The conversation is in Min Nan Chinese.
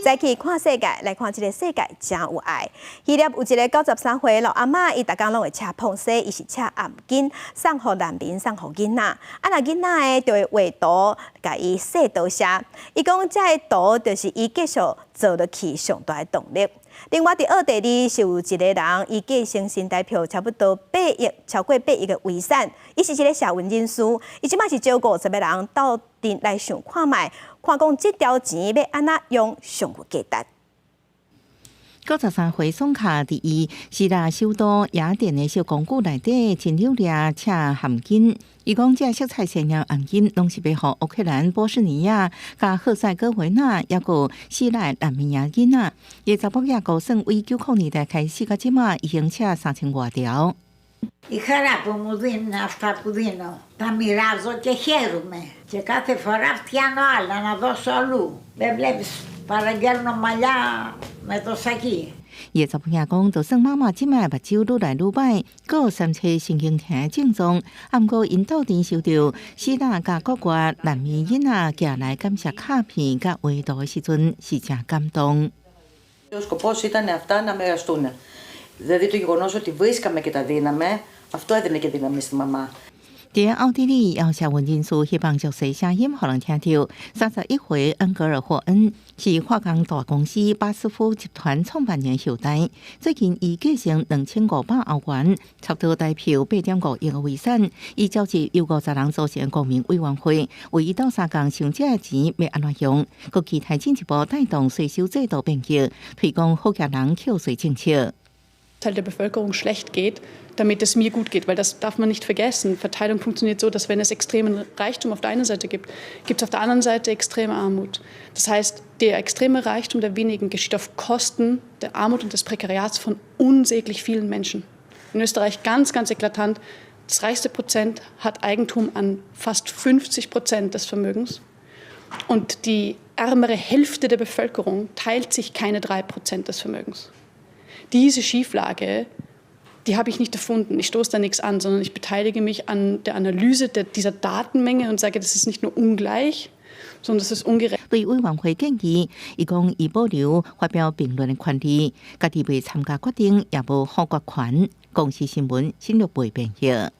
再去看世界，來看這个世界誠有愛。希臘有一个93歲老阿嬤，伊逐工攏會車膨紗，伊是車頷巾送予難民，送予囡仔。啊，若囡仔的就會畫圖，共伊說多謝。伊講這个圖就是伊繼續做落去上大的動力。另外，佇奧地利是有一个人，伊繼承新台票差不多八億，超過八億的遺產。伊是一个社運人士，伊這擺是招50個人鬥陣來想看覓，看講這條錢欲按怎用上有價值。93歲宋卡佇伊希臘首都雅典的小公寓內底，真努力車頷巾。伊講，這色彩鮮豔頷巾攏是欲予烏克蘭、波斯尼亞、佮赫塞哥維納，抑閣希臘難民營囡仔。伊查某囝高算為90年代開始到這馬，已經車三千外條。 Η χαρά που μου δίνουν αυτά που δίνω. Τα μοιράζω και χαίρομαι. Και κάθε φορά φτιάνω άλλα να δώσω αλλού. Δεν βλέπεις, παραγγέλνω μαλλιά με το σακί. 伊查某囝講，就算媽媽這擺目睭愈來愈䆀，閣有三叉神經痛症狀，毋過𪜶鬥陣收著希臘佮國外難民囡仔寄來感謝卡片佮畫圖的時陣，是誠感動。 Ο σκοπός ήταν αυτά να μοιραστούν. Δηλαδή το γεγονός ότι βρίσκαμε και τα δίναμε, αυτό έδινε και δύναμη στη μαμά. 佇奧地利，有社運人士希望將聲音予人聽著。31歲恩格爾霍恩是化工大公司巴斯夫集團創辦人後代。最近伊繼承2500歐元，差不多台票8.5億的遺產。伊召集由50人組成公民委員會，為伊鬥相共想這个錢欲按怎用，閣期待進一步帶動稅收制度變革，推廣好額人扣稅政策。 Teil der Bevölkerung schlecht geht, damit es mir gut geht. Weil das darf man nicht vergessen. Verteilung funktioniert so, dass, wenn es extremen Reichtum auf der einen Seite gibt, gibt es auf der anderen Seite extreme Armut. Das heißt, der extreme Reichtum der wenigen geschieht auf Kosten der Armut und des Prekariats von unsäglich vielen Menschen. In Österreich ganz, ganz eklatant. Das reichste Prozent hat Eigentum an fast 50% des Vermögens. Und die ärmere Hälfte der Bevölkerung teilt sich keine 3% des Vermögens. Diese Schieflage, die habe ich nicht erfunden. Ich stoße da nichts an, sondern ich beteilige mich an der Analyse dieser Datenmenge und sage, das ist nicht nur ungleich, sondern das ist ungerecht. 對委員會建議，伊講伊保留發表評論的權利，家己未參加決定，也無否決權。公視新聞新錄背編譯。